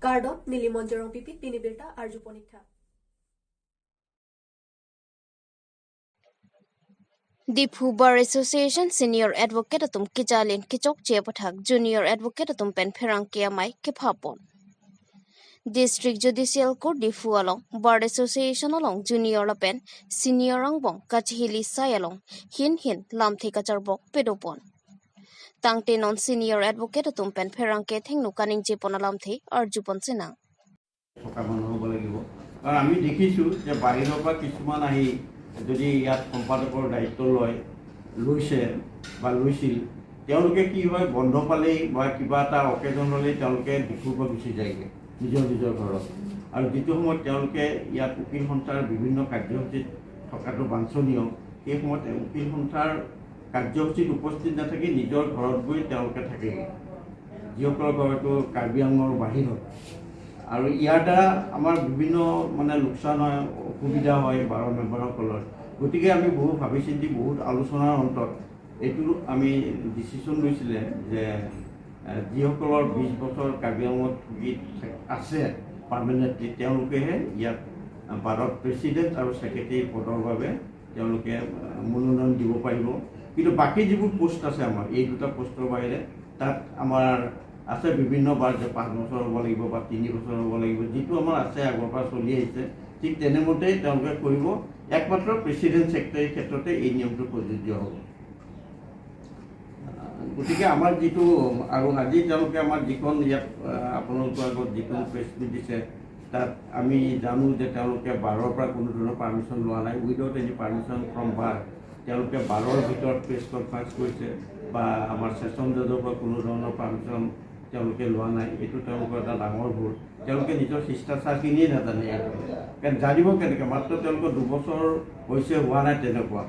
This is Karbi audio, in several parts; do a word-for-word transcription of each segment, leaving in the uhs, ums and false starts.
Kardom, neli Monjorong Pipi, pini birta arjupon ik tha. Diphu Bar Association Senior Advocate atum kejalin kechokche aputhak Junior Advocate atum pen pherangke amei kephapon. District Judicial Court Diphu along Bar Association along Junior lapen Senior angbong kachihili sai along hin hin lamthe kacharbok pedopon. Tangte non Senior Advocate atum pen pherangke thengno kaningjepon alamthe arjupon sinang. থকা মানুহ হ'ব লাগিব। কাৰণ আমি দেখিছোঁ যে বাহিৰৰ পৰা কিছুমান আহি যদি ইয়াত সম্পাদকৰ দায়িত্ব লয়, লৈছে বা লৈছিল, তেওঁলোকে কি হয়, বন্ধ পালেই বা কিবা এটা অকেজন হ'লেই তেওঁলোকে ডিফুৰ পৰা গুচি যায়গৈ নিজৰ নিজৰ ঘৰত। আৰু যিটো সময়ত তেওঁলোকে ইয়াত উকিল সন্থাৰ বিভিন্ন কাৰ্যসূচীত থকাটো বাঞ্ছনীয়, সেই সময়ত উকিল সন্থাৰ কাৰ্যসূচীত উপস্থিত নাথাকি নিজৰ ঘৰত গৈ তেওঁলোকে থাকেগৈ, যিসকলৰ ঘৰ হয়তো কাৰ্বি আংলঙৰ বাহিৰত। আৰু ইয়াৰ দ্বাৰা আমাৰ বিভিন্ন মানে লোকচান হয়, অসুবিধা হয় বাৰৰ মেম্বাৰসকলৰ। গতিকে আমি বহু ভাবি চিন্তি বহুত আলোচনাৰ অন্তত এইটো আমি ডিচিশ্যন লৈছিলে যে, এ, যিসকলৰ বিশ বছৰ কাৰ্বি আংলঙত স্থগিত আছে পাৰ্মানেণ্টলি, তেওঁলোকেহে ইয়াত বাৰত প্ৰেচিডেণ্ট আৰু ছেক্ৰেটেৰী পদৰ বাবে তেওঁলোকে, আহ, মনোনয়ন দিব পাৰিব। কিন্তু বাকী যিবোৰ পোষ্ট আছে আমাৰ, এই দুটা পোষ্টৰ বাহিৰে তাত আমাৰ আছে বিভিন্ন বাৰ যে পাঁচ বছৰ হ'ব লাগিব বা তিনি বছৰ হ'ব লাগিব, যিটো আমাৰ আছে আগৰ পৰা চলি আহিছে, ঠিক তেনেমতেই তেওঁলোকে কৰিব। একমাত্ৰ প্ৰেচিডেণ্ট ছেক্ৰেটেৰীৰ ক্ষেত্ৰতে এই নিয়মটো প্ৰযোজ্য হ'ব। গতিকে আমাৰ যিটো, আৰু আজি তেওঁলোকে আমাৰ যিখন ইয়াত, আহ, আপোনালোকৰ আগত যিখন প্ৰেছ মিট দিছে, তাত আমি জানো যে তেওঁলোকে বাৰৰ পৰা কোনো ধৰণৰ পাৰ্মিশ্যন লোৱা নাই, উইদাউট এনি পাৰ্মিশ্যন ফ্ৰম বাৰ। তেওঁলোকে বাৰৰ ভিতৰত প্ৰেছ কনফাৰেন্স কৰিছে বা আমাৰ ছেছন জজৰ পৰা কোনো ধৰণৰ পাৰ্মিশ্যন তেওঁলোকে লোৱা নাই। এইটো তেওঁলোকৰ এটা ডাঙৰ ভুল। তেওঁলোকে নিজৰ শিষ্টাচাৰখিনিয়ে নাজানে ইয়াত। কাৰণ জানিব কেনেকৈ? মাত্ৰ তেওঁলোকৰ দুবছৰ হৈছে, হোৱা নাই তেনেকুৱা।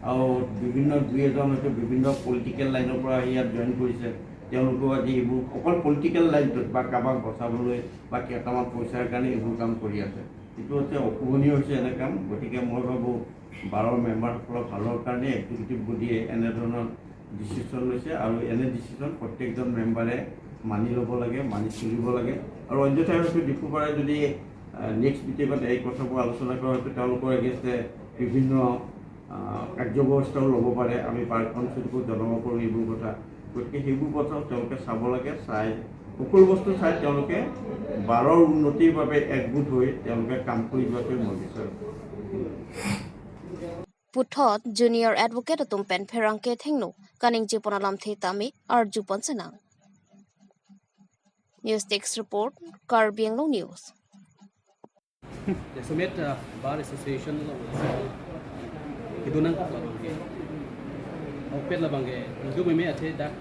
আৰু বিভিন্ন দুই এজন হয়তো বিভিন্ন পলিটিকেল লাইনৰ পৰা আহি ইয়াত জইন কৰিছে। তেওঁলোকেও আজি এইবোৰ অকল পলিটিকেল লাইনটোত বা কাৰোবাক বচাবলৈ বা কেইটামান পইচাৰ কাৰণে এইবোৰ কাম কৰি আছে। এইটো হৈছে অশোভনীয় হৈছে এনে কাম। গতিকে মই ভাবোঁ বাৰৰ মেম্বাৰসকলৰ ভালৰ কাৰণে এক্সিকিউটিভ বডিয়ে এনেধৰণৰ ডিচিশ্যন লৈছে আৰু এনে ডিচিশ্যন প্ৰত্যেকজন মেম্বাৰে মানি ল'ব লাগে, মানি চলিব লাগে। আৰু অন্যথা হয়তো ডিফু বাৰে যদি, আহ, নেক্সট মিটিঙত এই কথাবোৰ আলোচনা কৰা হয়তো তেওঁলোকৰ এগেইনষ্টে বিভিন্ন, আহ, কাৰ্যব্যৱস্থাও ল'ব পাৰে। আমি বাৰ কাউন্সিলকো জনাব পাৰোঁ এইবোৰ কথা। গতিকে সেইবোৰ কথাও তেওঁলোকে চাব লাগে, চাই সকলো বস্তু চাই তেওঁলোকে বাৰৰ উন্নতিৰ বাবে একগোট হৈ তেওঁলোকে কাম কৰি যোৱাটোৱে মই বিচাৰোঁ। Puthot Junior Advocate atum pen pherangke thengno kaningjepon alamthe tame arjupon sinang. News Desk Report, Karbi Anglong News. Jasemet, ah, Bar Association along kedonangkok labang ke, okpet labang ke, dum meme athe dak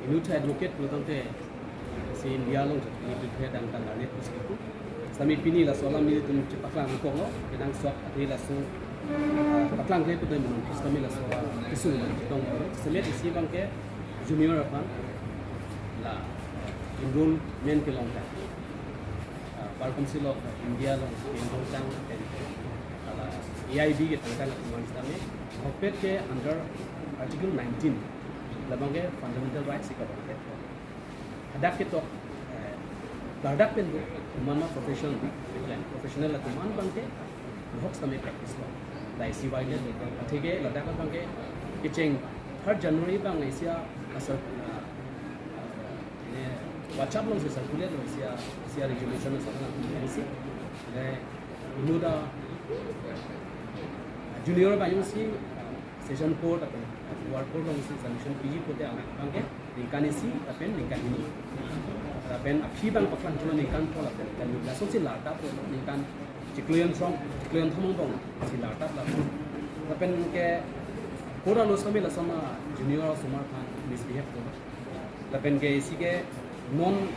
inut advocate pulotangte si India along jat ini prepare dang tang garnet pus kipu. Sami pini laso alam nelitum chepaklang konglo, kenangsot athe laso, ah, paklang kle putoi menung pus kami laso, ah, isu menung kitong lo. Jasemet isi abang ke junior aphan la enrollment kelong ta, ah, Bar Council of India along enroll tang, ah, la A I B ketang tang atum sitame, okpet ke under Article nineteen, labang ke fundamental rights si kabang ke. Hadak ketok, eh, klardak pen do, komat ma profession, professional atum an abang ke, hok sitame practice lo. Lai si wai le, athe ke ladak abang ke, kecheng third January abang isi a, asal, ah, ini WhatsApp along si circulate lo isi a, isi a resolution asal na, isi. Le, inut a, junior abang si, Session Court ape, lower court along si sanction piji pute alang abang ke ningkan isi lapen ningkan hini. Lapen aphi abang paklang chulo ningkan pho lapen ningkan hini. Laso si lartap lo ningkan chiklo jon thom, chiklo jon thom angbong si lartap lapen. Lapen ke court along sitame laso ma junior osomar aphan misbehave lo. Lapen ke isi ke non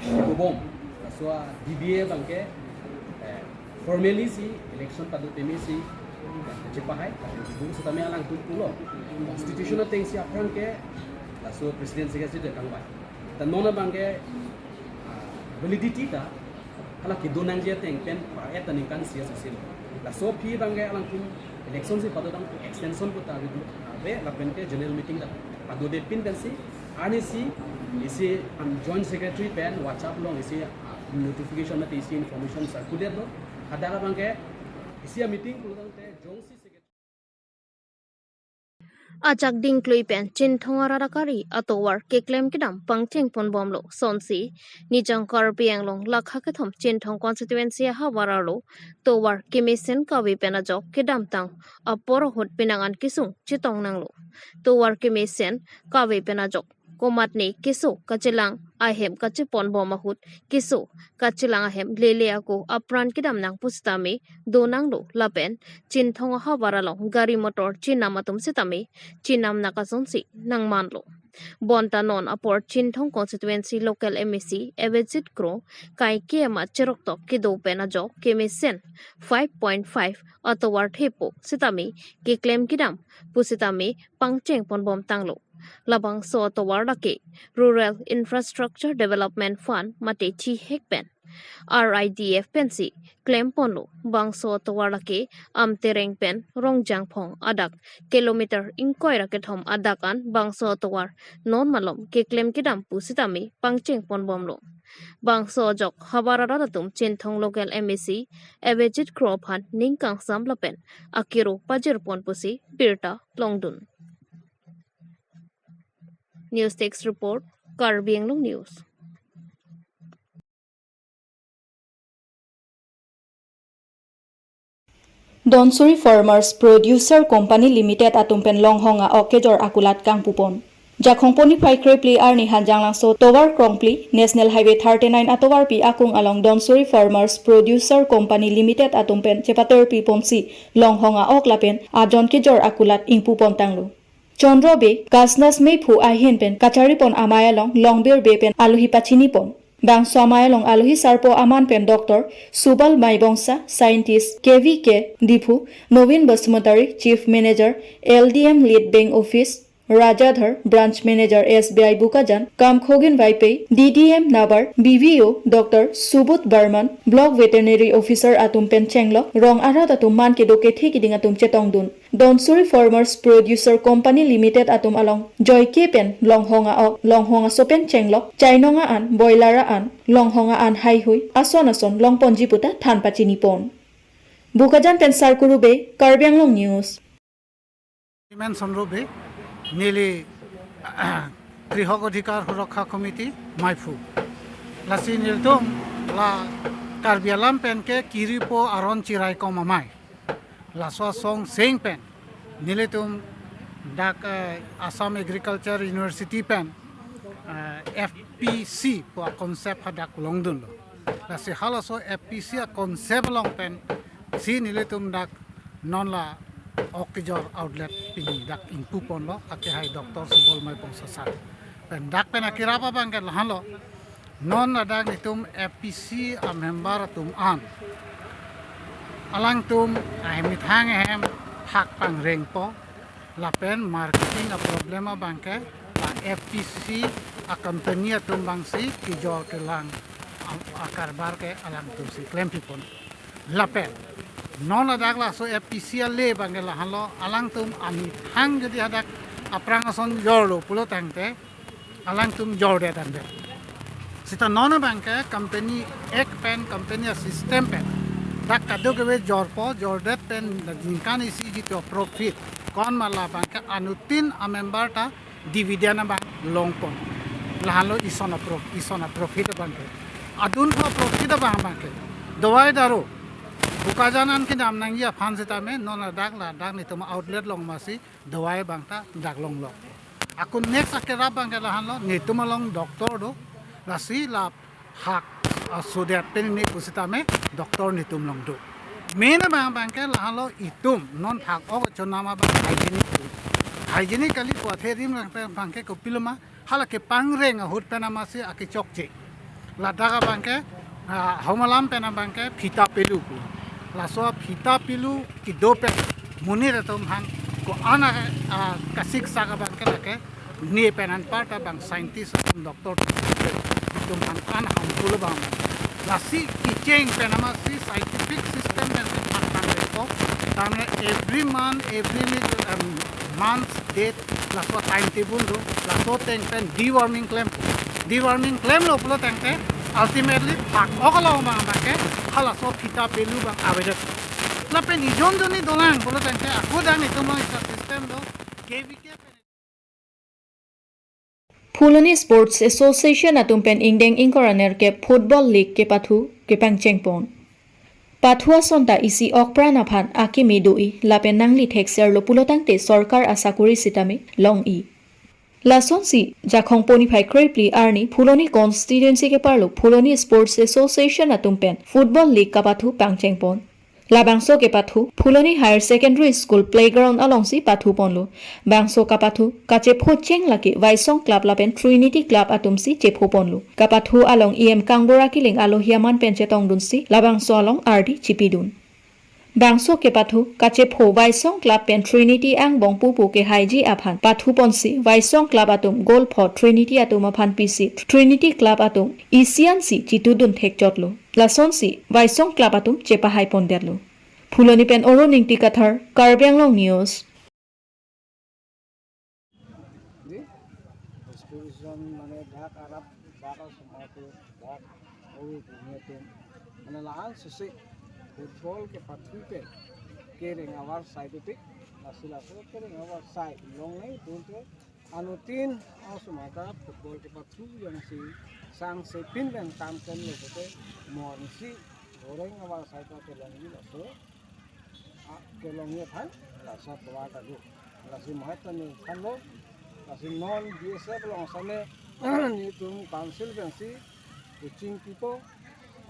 kobom, laso a D B A abang ke, eh, formally si election pado teme si chepahai, lapen ibu sitame alangtum pulo. Constitution ateng si aphrang ke laso president secretary de kangvai. Ta non abang ke, ah, validity ta hala kedonangji ateng pen par-et ta ningkan isi asosilo. Laso aphi abang ke alangtum election si pado tang extension pu ta ave, lapen ke general meeting ta padode pin pensi, arnisi isi an joint secretary pen WhatsApp along isi, ah, notification mate isi information circulate lo. Hadak abangke isi a-meeting pulotangte jongsi secretary ajak dingklui pen Chinthong arat akari atovar keklem kedam pangcheng ponbomlo. Sonsi Nijang Karbi Anglong lakha kethom Chinthong constituency ahavar arlo tovar kemesen kave pen ajok kedamtang apor ahut penang an kesung chetong nanglo. Tovar kemesen kave pen ajok komatne keso kachelang ahem kacheponbom ahut keso kachelang ahem lele ako apran kedam nang pusitame do nanglo lapen Chinthong ahavar along gari motor chenam atum sitame chenam naka asonsi nangmanlo. Bonta non apor Chinthong constituency local M A C Avijit Kro kaike ama cheroktok kedo pen ajok kemesen five point five atovar thepo sitame keklem kedam pusitame pangcheng ponbom tanglo. Labangso atovar lake Rural Infrastructure Development Fund mate chihek pen R I D F pensi klem ponlo. Bangso atovar lake Amtereng pen Rongjangphong adak kilometer ingkoi ra kethom adak an bangso atovar non malom keklem kedam pusitame pangcheng ponbomlo. Bangso ajok havar arat atum Chinthong local M A C Avijit Kro aphan ning kangsam lapen akero pajirpon pusi birta longdun. News Desk Report, Karbi Anglong News. Donsuri Farmers Producer Company Limited atum pen Longhong a-ok kejor akulat kangpupon. Jakhong poni phai krephli arni Hanjanglangso tovar krongphli National Highway thirty-nine atovarpi akung along Donsuri Farmers Producer Company Limited atum pen chepaterpi ponsi Longhong a-ok lapen ajon kejor akulat ingpupon tanglo. Chandra Bey, Kasnas Meiphu ahin pen kacharipon amei along Longbir Bey pen alohi pachinipon. Bangso amei along alohi sarpo aman pen Doctor Subal Maibongsa, Scientist K V K Diphu, Novin Basumatary, Chief Manager L D M Lead Bank Office, Rajadhar, Branch Manager S B I Bokajan, Kamkhogin Vaiphei, D D M Nabar, B V O Doctor Subodh Barman, Block Veterinary Officer atum pen chenglok rong arat atum man kedo kethe keding atum chetongdun. Donsuri Farmers Producer Company Limited atum along joike pen Longhong a-ok, Longhong aso pen chenglok, chainong a-an, boiler a-an, Longhong a-an haihui ason ason longponji puta than pachinipon. Bokajan pen Sarkuru Bey, Karbi Anglong News. Imen Sonro Bey, neli Krihok Adhikar Surakha Committee, Meiphu. Lasi nelitum la Karbi alam pen ke kiripo aron chiraikom amei. Laso asong seng pen nelitum dak, eh, Assam Agriculture University pen, eh, F P C pu a-concept hadak longdunlo. Lasi halaso F P C a-concept along pensi nelitum dak non la ok kejor outlet pini dak ingpuponlo, akehai Doctor Subal Maibongsa sir. Pen dak pen akerap abangke lahenlo. Non ladak nelitum F P C a-member atum an, alangtum ahemethang ahem phak pangrengpo, lapen marketing a-problem abangke la F P C a-company atum abangsi kejor kelang a-, a-karbar ke alangtumsi klempipon. Lapen non ladak laso F P C ale abangke lahenlo, alangtum amethang jodi hadak aphrang ason jorlo pulotangte alangtum jordet andet. Sita non abangke company act pen, company a-system pen dak kadokave jorpo, jordet pen ningkan isi jitu a-profit, konma labangke anuttin a-member ta dividend abang longpon. Lahenlo ison a-pro-, ison a-profit abangke. Adun pho profit abang abangke dawai daru, Bokajan an kedam nangji aphan sitame non ladak ladak nelitum outlet along masi dawai abang ta dak longlo. Ako next akerap abangke lahenlo, nelitum along doctor do, lasi la phak, ah, sudet pen ne pusitame doctor nelitum along do. Main abang abangke lahenlo itum non phak ok chonam abang hygienic do. Hygienic kali pu athe rim abang abangke kopiloma, hala kepangreng ahut pen amasi akechokche. Ladak abangke, ah, hamalam pen abangke phita pelu pu. Laso phita pelu kedo pen monit atum aphan ko-an a, ah, kasiksak abangke lake ne pen anparta bang scientist atum doctor atum aphan an harmful abang. Lasi kecheng pen amasi scientific system pen si phak tangdetpo. Tame every month, every week, um, month date, laso timetable do, laso ateng pen deworming klem. Deworming klemlo pulotangte Ultimately, bak okalong abang abangke halaso phita pelu abang avedet. Lapen ijon jonni dolang pulo tangte ako dan itum long isa system do K V K pen. Phuloni Sports Association atum pen ingdeng ingkoi ra nerkep Football League kepathu kepangchengpon. Pathu ason ta isi okpran aphan akimi do-i lapen nangli thekserlo pulo tangte sorkar asakuri sitame long-i. Lasonsi Jakhong poniphai krephli arni Phuloni constituency keparlo Phuloni Sports Association atum pen Football League kapathu pangchengpon. Labangso kepathu Phuloni Higher Secondary School playground alongsi pathuponlo. Bangso kapathu kachepho cheng lake Vaisong Club lapen Trinity Club atumsi chephoponlo. Kapathu along E M Kangbura Killing alohi aman pen chetongdunsi labangso along ardi chipidun. Bangso kepathu kachepho Vaisong Club pen Trinity angbong pupu kehaiji aphan pathuponsi Vaisong Club atum goal pho Trinity atum aphan pisi Trinity Club atum isiansi chitudun thekchotlo. Lasonsi Vaisong Club atum chepahaipondetlo. Phuloni pen Oro Ningti Kathar, Karbi Anglong News. Di, disposition mane dak arap, dak asomar atum, dak oi punya atum, mane lahan sisi football kepathu pen kereng avarsai do tik, lasi laso kereng avarsai longle pulote anuttin asomar ta football kepathu jongsi sangse pin pen kam kenlo pulote monsi kereng avarsai ta kelongji laso, a, kelongji aphan laso tovar ta do. Lasi mahai ta neli thanlo. Lasi non B S F along same netum council pensi coaching pipo,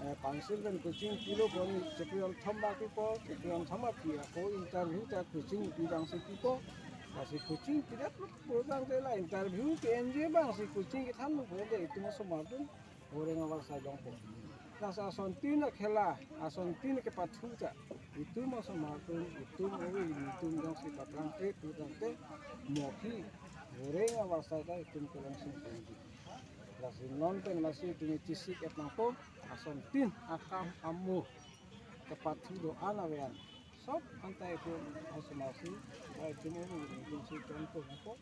eh, council pen coaching pilo, boni chekri on thom bak pipo, chekri on thom bak pi ako interview ta coaching pi abangsi pipo. Lasi coaching pidet lo pulo tangte la interview ke-enji abangsi coaching kethanlo pulote itum asomar atum kereng avarsai longpo. Lasi asontin akhela, asontin kepathu ta itum asomar atum, itum ove kimi atum jongsi paprang te pu tangte mo aphi kereng avarsai ta itum kelong sing singji. Lasi non pen lasi itum chesik-et nangpo, asontin akam amo kepathu do-an ave-an sop anta itum asomar si, ba itum ove kimi atumsi tongpo nangpo.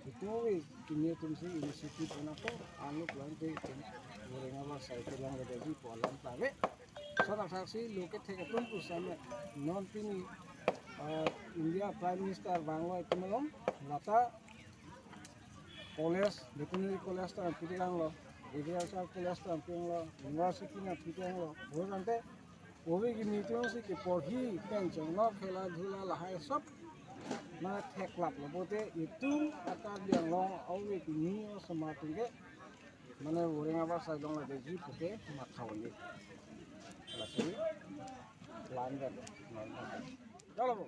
Itum ove kimi atumsi initiative nangpo, anlo pulote itum kereng avarsai kelongledetji pu alam ta ave. Lason athak si lo kethek atum pusitame non pini, ah, India Prime Minister vanglo itum along, lata college, veterinary college ta pitekanglo, agriculture college ta pitekanglo, university ta pitekanglo, pulo tangte ove kimi atumsi keporhi pen chonglok khela dhula lahai sop mane theklaplo pulote itum aKarbi Anglong ove kimi asomar atum ke mane kereng avarsai longledetji puke matha un-e. Lasi plan pen. Jalo bo.